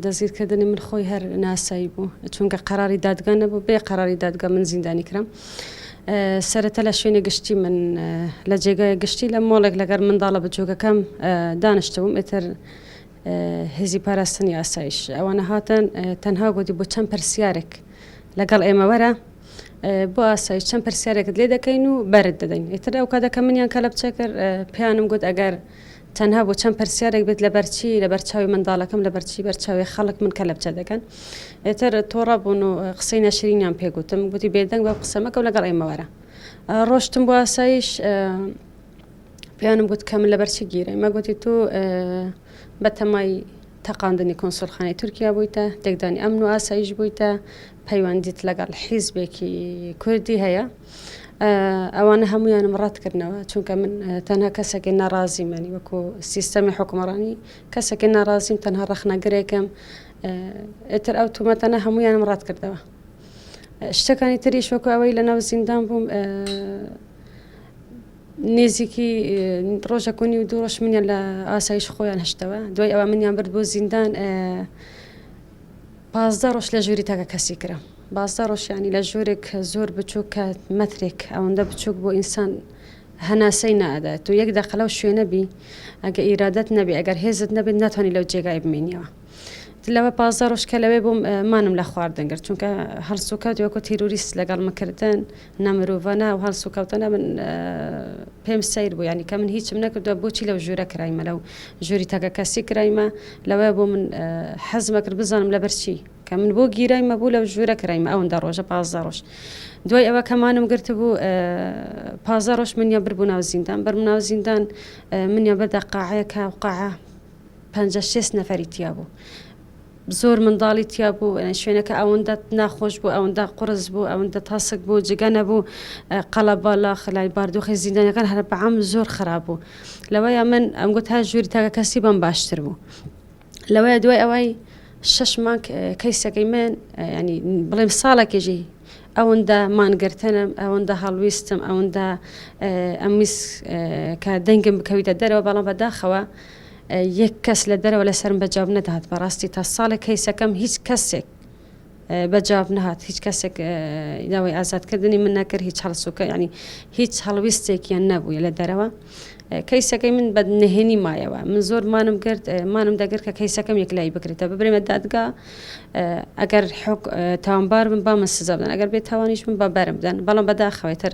دەستگیرکردنی من خۆی هەر ناسایی بوو، چونکە قەراری دادگا نەبوو، بێ قەراری دادگا من زیندانی کرام. سەرەتا لە شوێنی گشتی من لە جێگای گشتی لە مۆڵێک لەگەر منداڵە بچووکەکەم دانیشتبووم، ئیتر هێزی پاراستنی ئاسایش ئەوانە هاتن تەنها گوتی بۆ چەند پرسیارێک لەگەڵ ئێمە وەرە بۆ ئاسایش چەند پرسیارێکت لێ دەکەین و بەرت دەدەین. ئیتر ئەو کاتە کە منیان کەلەپچە کرد پێیانم گوت ئەگەر تەنها بۆ چەند پرسیارێک بێت لەبەرچی لەبەر چاوی منداڵەکەم لەبەرچی بەر چاوی خەڵک من کەلەپچە دەکەن ئێتر تۆڕە بوون و قسەی نەشرینیان پێگوتم گوتی بێدەنگ بە قسە مەکە و لەگەڵ ئێمە وەرە ڕۆشتم بۆ ئاسایش پێیانم گوت کە من لەبەرچی گیرای مە گوتی تۆ بەتەمای تەقاندنی کۆنسوڵخانەی تورکیا بوویتە، تێکدانی ئەمن و ئاسایش بوویتە، پەیوەندیت لەگەڵ حیزبێکی کوردی هەیە. ئەوانە هەموویانم ڕەتکردنەوە، چونکە من تەنها کەسێکی ناڕازیم، یانی وەکو سیستەمی حوکمڕانی کەسێکی ناڕازیم، تەنها ڕەخنەگرێکم. ئیتر ئەو تومەتانە هەموویانم ڕەتکردەوە. شتەکانی تریش وەکو ئەوەی لەناو زیندان بووم، نێزیکی ڕۆژەک و نیو دوو ڕۆژ منیان لە ئاسایش خۆیان هەشتەوە دوای ئەوە منیان برد بۆ زیندان 15 ڕۆژ لە ژووری تاکە کەسی کرا بازدە ڕۆژیانی لە ژوورێک زۆر بچووک کە مەترێک ئەوەندە بچووک بۆ ئینسان هەناسەی نادات و یەک دەقە لەو شوێنە بی ئەگە ئیرادەت نەبی ئەگەر هێزت نەبێت ناتوانانی لەو جێگای بمێنیەوە لەوە 15 ڕۆژ کە لەوێ بووم مانم لە خواردن گرت چونکە هەڵسوکەوت وەکو تیرۆریست لەگەڵ مکردن نە مرۆڤانە و هەڵسوکەوتەنە من پێم سەیر بوو یانی کە من هیچم نەکردووە بۆچی لەو ژوورە کرایمە لەو ژووری تاکە کەسی کرایمە لەوەیە بۆ من حەزمە کرد بزانم لەبەر چی کە من بۆ گیرایمە بوو لەو ژوورە کرایمە ئەوەندە ڕۆژە 15 ڕۆژ دوای ئەوە کەمانم گرتبوو 15 ڕۆژ منیان بربوو ناو زیندان بەرم ناو زیندان منیان بردە قاعەیەکە و قاعە 50 60 نەفەری تیا بوو زۆر منداڵی تیا بوو شوێنەکە ئەوەندە ناخۆش بوو ئەوەندە قوڕس بوو ئەوەندە تاسک بوو جگە نەبوو قەڵەباڵاخ لای باردۆخی زیندانەکان هەر بەعام زۆر خراپ بوو لەوەیە من ئەمگوت تا ژووری تاکە کەسی بەم باشتر بوو لەوەیە دوای ئەوەی شەش مانگ کەیسەکەی من ینی بڵێم ساڵێکێژی ئەوەندە مانگرتنم ئەوەندە هەڵویستم ئەوەندە ئەمویست کە دەنگم بکەویتە دەرەوە بەڵام بەداخەوە یەک کەس لە دەرەوە لەسەرم بە جواب نەدەهات بەڕاستی تا ساڵێک کەیسەکەم هیچ کەسێک بە جواب نەهات هیچ کەسێک داوای ئازادکردنی من نەکرد هیچ هەڵسوکە ینی هیچ هەڵویستێکیان نەبوو لە دەرەوە کەیسەکەی من بە نهێنی مایەوە من زۆر مانم کرد مانم دەگرت کە کەیسەکەم یەکلایی بکرێتە ببرێمە دادگا ئەگەر حک تاوانبار بم با من سزا بدەن ئەگەر بێ تاوانیش بم با بەرم بدەن بەڵام بەداخەوەی تر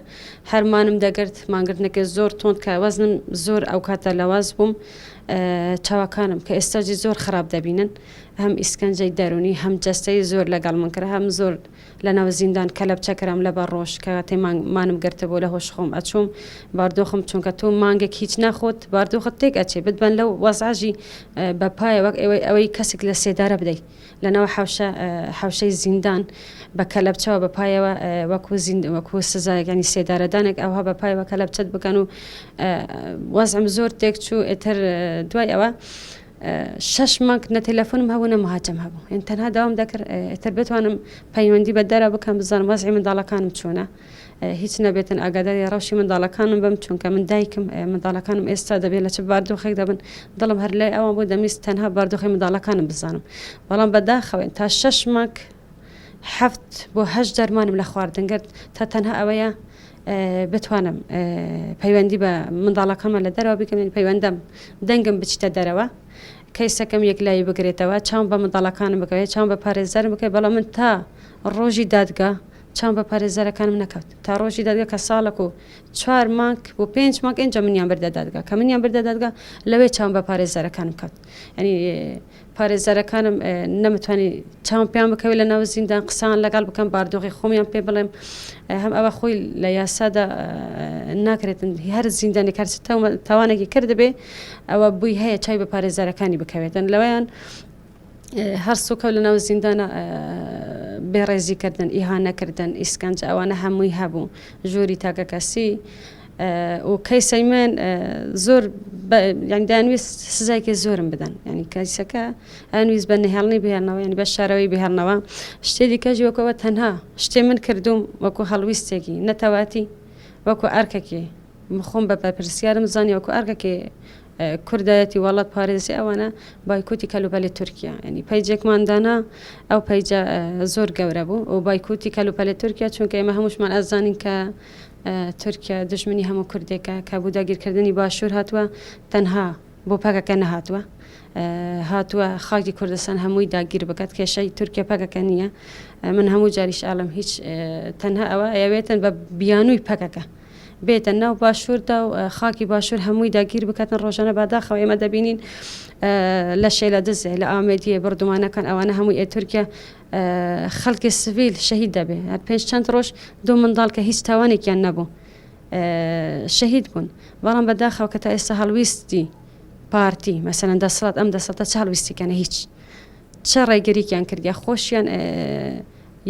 هەر مانم دەگرت مانگرتنەکە زۆر تۆند کە وەزنم زۆر ئەو کاتە لاواز بووم چاوەکانم کە ئێستاجی زۆر خراپ دەبینن هەم ئیسکەنجەی دەرونی هەم جەستەی زۆر لەگەڵ من کرا هەم زۆر لەناو زیندان کەلەپچە کرام لەبەر ڕۆژ کە تێ مانم گرتبوو لە هۆش خۆم ئەچووم باردۆخم چونکە تۆ مانگێک هیچ ناخۆت باردۆخت تێک ئەچێ بتبەن لەو وەزعەژی بە پایە وەک ئەوەی ئەوەی کەسێک لە سێدارە بدەیت لەناو حەوشە حەوشەی زیندان بە کەلەپچەوە بە پایەوە وەکو زیند وەکو سزایەک ینی سێدارەدانێک ئەوها بە پایەوە کەلەپچەت بکەن و وەزعم زۆر تێک چوو ئێتر دوای ئەوە شەش مانگ نە تەلەفۆنم هەبوو نە مهاجم هەبوو یان تەنها داوام دەکرد ئیتر بتوانم پەیوەندی بە دەرە بکەم بزانم وەزعی منداڵەکانم چۆنە هیچ نەبێتن ئاگاداری ڕەوشی منداڵەکانم بم چونکە من دایکم منداڵەکانم ئێستا دەبێت لە چ باردۆخێک دەبن دڵم هەر لای ئەوان بوو دەمویست تەنها باردۆخی منداڵەکانم بزانم بەڵام بەداخەوە تا شەش مانگ حەفت بۆ هەشت دەرمانم لە خواردن گرت تا تەنها ئەوەیە بتوانم پەیوەندی بە منداڵەکانمە لە دەرەوە بکەم یعنی پەیوەندەم دەنگم بچیتە دەرەوە کەیسەکەم یەکلایی بگرێتەوە چاوم بە منداڵەکانم بکەوێت چاوم بە پارێزەرم بکەوێت بەڵام من تا ڕۆژی دادگا چاوم بە پارێزەرەکانم نەکەوت تا ڕۆژی دادگا کە ساڵک و چوار مانگ بۆ پێنج مانگ ئینجا منیان بردە دادگا کە منیان بردە دادگا لەوێ چاوم بە پارێزەرەکانم کەوت یعنی پارێزەرەکانم نەمتوانی چاوم پێیان بکەوێت لە ناو زیندان قسان لەگەڵ بکەم باردۆخی خۆمیان پێ بڵێم هەم ئەوە خۆی لە یاسادا ناکرێتن هەر زیندانی کار تاوانێکی کردبێ ئەوە بووی هەیە چای بە پارێزەرەکانی بکەوێتن لەوەیان هەر سوکە لە ناو زیندانە بێڕێزیکردن ئیهانەکردن ئیسکەنجە ئەوانە هەمووی هەبوو ژووری تاکەکەسی و کەیسەی من زۆر یانی دەیانویست سزایەکی زۆرم بدەن یانی کەیسەکە ئەیانویست بە نهێڵنی بهێڵنەوە یانی بە شارەوەی بهێڵنەوە شتێ دیکەش وەکەوە تەنها شتێ من کردوم وەکو هەڵویستێکی نەتەواتی وەکو ئەرکێکی خۆم بە بەرپرسیارم زانی وەکو ئەرکێکی. کوردایەتی وڵات پارێزی ئەوانە بایکۆتی کەلوپەلی تورکیا یعنی پەیجێکمان دانا ئەو پەیجە زۆر گەورە بوو و بایکۆتی کەلوپەلی تورکیا چونکە ئێمە هەمووشمان ئەزانین کە تورکیا دژمنی هەموو کوردێکە کە بۆ داگیرکردنی باشوور هاتووە تەنها بۆ پەکەکە نەهاتووە هاتووە خاکی کوردستان هەمووی داگیر بکات کێشەی تورکیا پەکەکە نییە من هەموو جاریش ئاڵم هیچ تەنها ئەوە ئەوێتن بە بیانووی پەکەکە بێتە ناو باشووردا و خاکی باشوور هەمووی داگیر بکاتن ڕۆژانە بەداخەوە ئێمە دەبینین لە شێلە دزێ لە ئامێدیە بردومانەکان ئەوانە هەمووی ئێ تورکیا خەڵکی سڤیل شەهید دەبێ هەر پێش چەند ڕۆژ دوو منداڵ کە هیچ تاوانێکیان نەبوو شەهید بوون بەڵام بەداخەوە کە تا ئێستا هەڵویستی پارتی مەسەلەن دەسەڵات ئەم دەسەڵاتە چ هەڵویستێکیانە هیچ چ ڕێگریکیان کردیا خۆشیان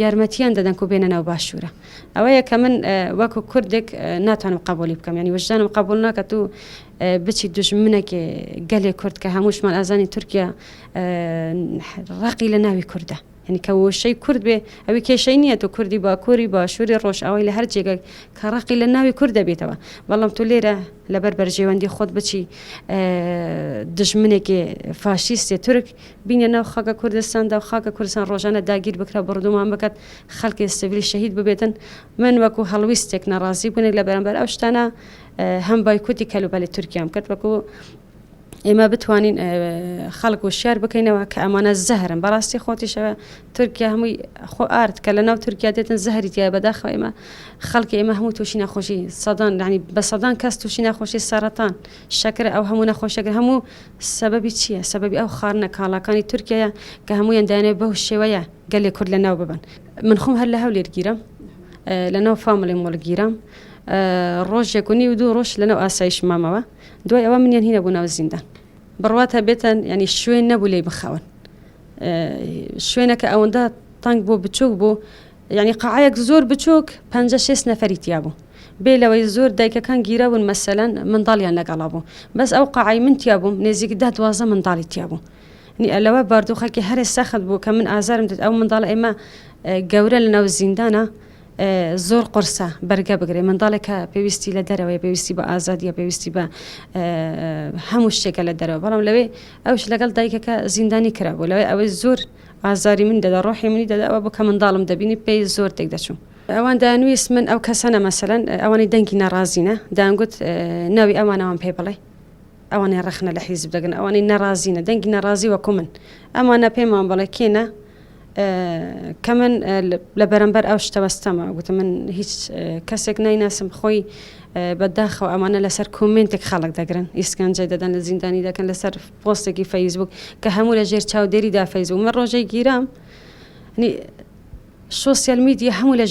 یارمەتیان دەدەن کو بێنە ناو باشوورە ئەوەیە کە من وەکو کوردێک ناتوانم قبولی بکەم ینی وژدانم قبول ناکە تو بچی دژمنێکی گەلێ کورد کە هەمووشمان ئازانی تورکیا ڕقی لە ناوی کوردە یعنی کە وشەی کورد بێ ئەوی کێشەی نییە تۆ کوردی باکووری باشووری ڕۆژئاوای لە هەر جێگای کە ڕقی لە ناوی کورد دەبێتەوە بەڵام تۆ لێرە لەبەر بەرژەوەندی خۆت بچی دژمنێکی فاشیستی تورک بینە ناو خاکە کوردستاندا و خاکە کوردستان ڕۆژانە داگیر بکرا بڕدومان بکات خەڵکی سڤیل شەهید ببێتن من وەکو هەڵویستێک ناڕازی بوونێک لە بەرامبەر ئەو شتانە هەم بایکوتی کەلوپەلی تورکیام کرد وەکو ئێمە بتوانین خەڵک وشیار بکەینەوە کە ئەمانە زەهرن بەڕاستی خۆتیشەوە تورکیا هەمووی خۆ ئارد کە لە ناو تورکیا دێتن زەهری تایە بەداخەوە ئێمە خەڵکی ئێمە هەموو تووشی نەخۆشی سەدان یعنی بە سەدان کەس تووشی نەخۆشی سەرەتان شەکرە ئەو هەموو نەخۆشەکە هەموو سەبەبی چییە سەبەبی ئەو خواردنە کاڵاکانی تورکیایە کە هەموویان دایانەوێت بەو شێوەیە گەلی کورد لە ناو ببەن من خۆم هەر لە هەولێر گیرام لە ناو فاملی مۆڵ گیرام ڕۆژێک و نیو دوو ڕۆژ لە ناو ئاسایش مامەوە دوای ئەوە منیان هینە بۆ ناو زیندان. بڕوات هەبێتن یانی شوێن نەبوو لێی بخەون. شوێنەکە ئەوەندە تەنگ بوو بچووک بوو یانی قاعەیەک زۆر بچووک پەنجە شێست نەفەری تیا بوو. بێ لەوەی زۆر دایکەکان گیرا بوون مەسەلەن منداڵیان لەگەڵا بوو. بەس ئەو قاعەی من تیا بووم نێزیک دە دوازدە منداڵی تیا بوو. نی لەوە باردوخەکی هەرێ سەخت بوو کە من ئازارم دێت ئەو منداڵە ئێمە گەورە لەناو زیندانە زۆر قورسە بەرگە بگرێ منداڵێک کە پێویستی لە دەرەوەی پێویستی بە ئازادیە پێویستی بە هەموو شتێکە لە دەرەوە بەڵام لەوێ ئەوش لەگەڵ دایکەکە زیندانی کرابوو لەوێ ئەوەی زۆر ئازاری من دەدا ڕۆحی منی دەدا ئەوە بۆ کە منداڵم دەبینی پێی زۆر تێک دەچوو ئەوان دەیانویست من ئەو کەسەنە مەسەلەن ئەوانەی دەنگی ناڕازینە دەیانگوت ناوی ئەوانەوان پێ بڵێ ئەوانەی ڕەخنە لە حیزب دەگرن ئەوانەی ناڕازینە دەنگی ناڕازی وەکو من ئەمانە پێمان بڵێ کێنە کە من لە بەرەمبەر ئەو شتە وەستامە گوتم من هیچ کەسێک نایناسم خۆی بەداخەوە ئەمانە لەسەر کۆمێنتێک خەڵک دەگرن ئیسکەنجەی دەدەن لە زیندانی دەکەن لەسەر پۆستێکی فەیسبوک کە هەموو لە ژێر چاودێریدا فەیسبوک من ڕۆژەی گیرام سۆسیال میدیا هەموو لە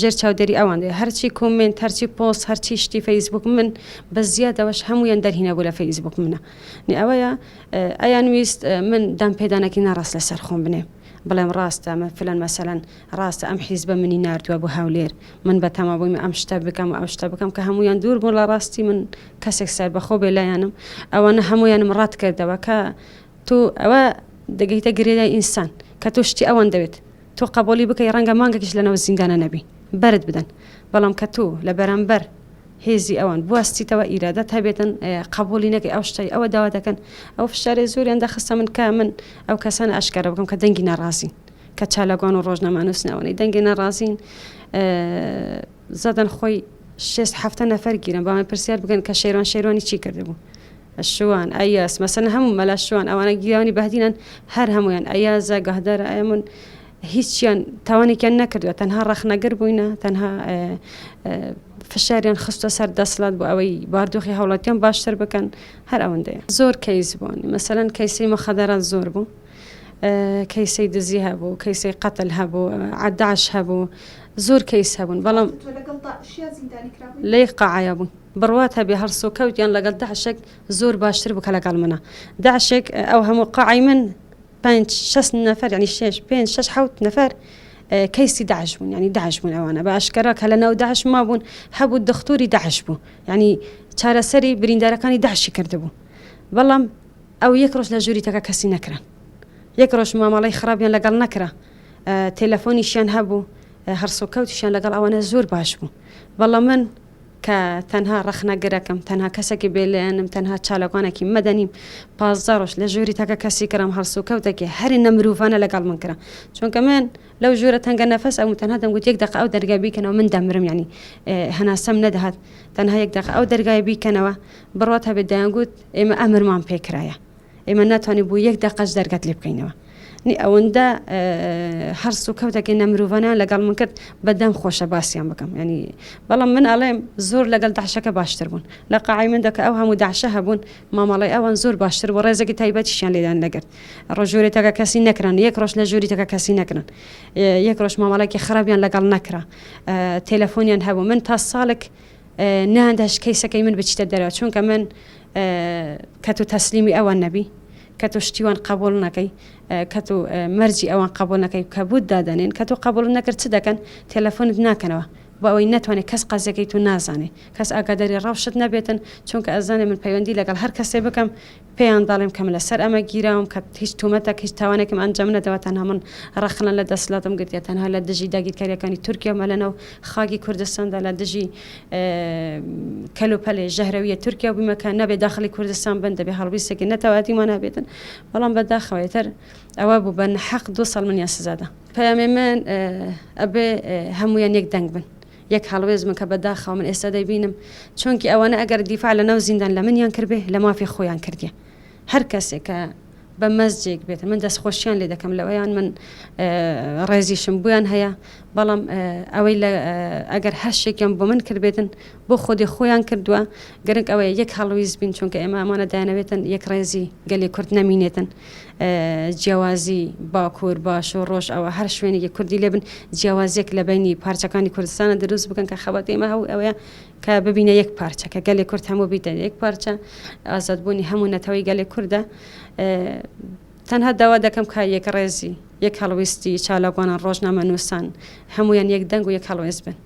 ژێر چاودێری ئەوان دێ هەرچی کۆمێنت هەرچی پۆست هەرچی شتی فەیسبوک من بە زیادەوەش هەموویان دەرهینە بوو لە فەیسبوک منە نی ئەوەیە ئەیان ویست من دان پێدانێکی ناڕاست لەسەر خۆم بنێم بڵێم ڕاستە من فلان مەسەلەن ڕاستە ئەم حیزبە منی ناردووە بۆ هەولێر من بە تەما بوویم ئەم شتە بکەم و ئەو شتە بکەم کە هەموویان دوور بوون لە ڕاستی من کەسێک سەربەخۆ بێ لایەنم ئەوانە هەموویانم ڕەت کردەوە کە تۆ ئەوە دەگەیتە گرێدای ئینسان کە تۆ شتی ئەوان دەوێت تۆ قەبوڵی بکەی ڕەنگە مانگێکیش لەناو زیندانە نەبی بەرت بدەن بەڵام کە تۆ لە بەرامبەر هێزی ئەوان بوەستیتەوە ئیرادەت هەبێتن قەبوڵی نەکەی ئەو شتەی ئەوە داوا دەکەن ئەو فشارەی زۆریان دەخستە من کە من ئەو کەسانە ئاشکارا بکەم کە دەنگی ناڕازین کە چالاکوان و ڕۆژنامەنووسن ئەوانەی دەنگی ناڕازین زادەن خۆی شێست هەفتە نەفەر گیرن با من پرسیار بکەن کە شێروان شێروانی چی کردبوو شوان ئەیاس مەسەن هەموو مەلا شوان ئەوانە گیرانی بەهدینان هەر هەمویان ئەیازە گەهدارە ئەمن هیچیان تاوانێکیان نەکردووە تەنها ڕەخنەگر بووینە تەنها فشاریان خستە سەر دەسڵات بۆ ئەوەی باردۆخی هاوڵاتیان باشتر بکەن هەر ئەوەندەیە زۆر کەیس بوون مەسەلەن کەیسی مخدرات زۆر بوو کەیسەی دزی هەبوو کەیسەی قەتل هەبوو عەداش هەبوو زۆر کەیس هەبوون بەڵام لە یەک قاعەیە بوون بڕوات هەبێ هەڵسوکەوتیان لەگەڵ داعشێک زۆر باشتر بوو کە لەگەڵ منە داعشێک ئەو هەموو قاعەی من پێنج شەست نەفەر یانی شێش پێنج شەش حەوت نەفەر کەیسی داعش بوون یانی داعش بوون ئەوانە بە ئاشکرا کە لە ناو داعش مابوون هەبوو دختۆری داعش بوو یانی چارەسەری بریندارەکانی داعشی کردبوو بەڵام ئەو یەک ڕۆژ لە ژووری تەکە کەسی نەکران یەک ڕۆژ مامەڵەی خراپیان لەگەڵ نەکرا تەلەفۆنیشیان هەبوو هەرسوکەوتیشیان لەگەڵ ئەوانە زۆر باش بوو بەڵام من. کە تەنها ڕەخنەگرەکم، تەنها کەسێکی بێلایەنم، تەنها چالاکوانێکی مەدەنیم، 15 ڕۆژ لە ژووری تاکە کەسی کرام هەڵسوکەوتێکی هەری نەمرۆڤانە لەگەڵ من کرا. چونکە من لەو ژوورە تەنگە نەفەس ئەبووم تەنها دەمگوت یەک دەقە ئەو دەرگای بیکەنەوە من دەمرم یانی هەناسەم نەدەهات تەنها یەک دەقە ئەو دەرگای بیکەنەوە بڕوات هەبێت دەیانگوت ئێمە ئەمرمان پێکرایە. ئێمە ناتوانین بۆ یەک دەقەش دەرگات لێ بکەینەوە. نی ئەوەندە هەرس و کەوتەکەی نەمرۆڤانیان لەگەڵ من کرد بە دەم خۆشە باسیان بکەم ینی بەڵام من ئەڵێم زۆر لەگەڵ داعشەکە باشتر بوون لە قاعی مندا کە ئەو هەموو داعشە هەبوون مامەڵەی ئەوان زۆر باشتر بوو ڕێزێکی تایبەتیشیان لێدان نەگرت ڕۆژ ژووری تاکە کەسی نەکران یەک ڕۆژ لە ژووری تاکە کەسی نەکران یەک ڕۆژ مامەڵێکی خراپیان لەگەڵ نەکرا تەلەفۆنیان هەبوو من تا ساڵێک نەیانداشت کەیسەکەی من بچیتە دەرەوە چونکە من کە تۆ تەسلیمی ئەوان نەبی کە تۆ شتی وان قبوڵ نەکەی کە تۆ مەرجی ئەوان قبوڵ نەکەی کە بوت دادەنێن کە تۆ قبوڵ نەکرد چ دەکەن تەلەفۆنت ناکەنەوە بۆ ئەوەی نەتوانێت کەس قەزیەکەی تۆ نازانێ کەس ئاگاداری ڕەوشت نەبێتن چونکە ئەزانێ من پەیوەندی لەگەڵ هەر کەسێ بکەم پێیان دەڵێم کە من لەسەر ئەمە گیراوم کە هیچ تۆمەتێک هیچ تاوانێکم ئەنجام نەداوە تەنها من ڕەخنە لە دەسەلاتم گرتیە تەنها لە دژی داگیرکاریەکانی تورکیامە لەناو خاکی کوردستاندا لە دژی کەلوپەلێ ژەهرەویە تورکیا بوومە کە نابێ داخلی کوردستان بن دەبێ هەڵویستێکی نەتەوایەتیمان هەبێتن بەڵام بەداخەوە ئیتر ئەوە بوو بە نەحەق دوو ساڵ منیان سزادا. پەیامی من ئەبێ هەموویان یەک دەنگ بن یەک هەڵوێست بن کە بەداخەوە من ئێستا دەیبینم چونکی ئەوانە ئەگەر دیفاع لە ناو زیندان لە منیان کردبێ لە مافی خۆیان کردیە هەر کەسێک کە بە مەزجێک بێت من دەستخۆشیان لێ دەکەم لەوەیان من ڕێزیشم بۆیان هەیە بەڵام ئەوەی لە ئەگەر هەر شتێکیان بۆ من کردبێتن بۆ خۆدی خۆیان کردووە گرنگ ئەوەیە یەک هەڵویست بین چونکە ئێمە ئەمانە دایانەوێتن یەک ڕێزی گەلی کورد نەمینێتن جیاوازی باکوور باشوور ڕۆژ ئەوە هەر شوێنێکی کوردی لێ بن جیاوازیەک لە بینی پارچەکانی کوردستانە دروست بکەن کە خەباتی ئێمە هەوو ئەوەیە کە ببینە یەک پارچە کە گەلی کورد هەموو بیتە یەک پارچە ئازادبوونی هەموو نەتەوەی گەلی کوردە تەنها داوا دەکەم کە یەک ڕێزی یەک هەڵویستی چالاکوانان ڕۆژنامەنووسان هەمویان یەک دەنگ و یەک هەڵوێست بن.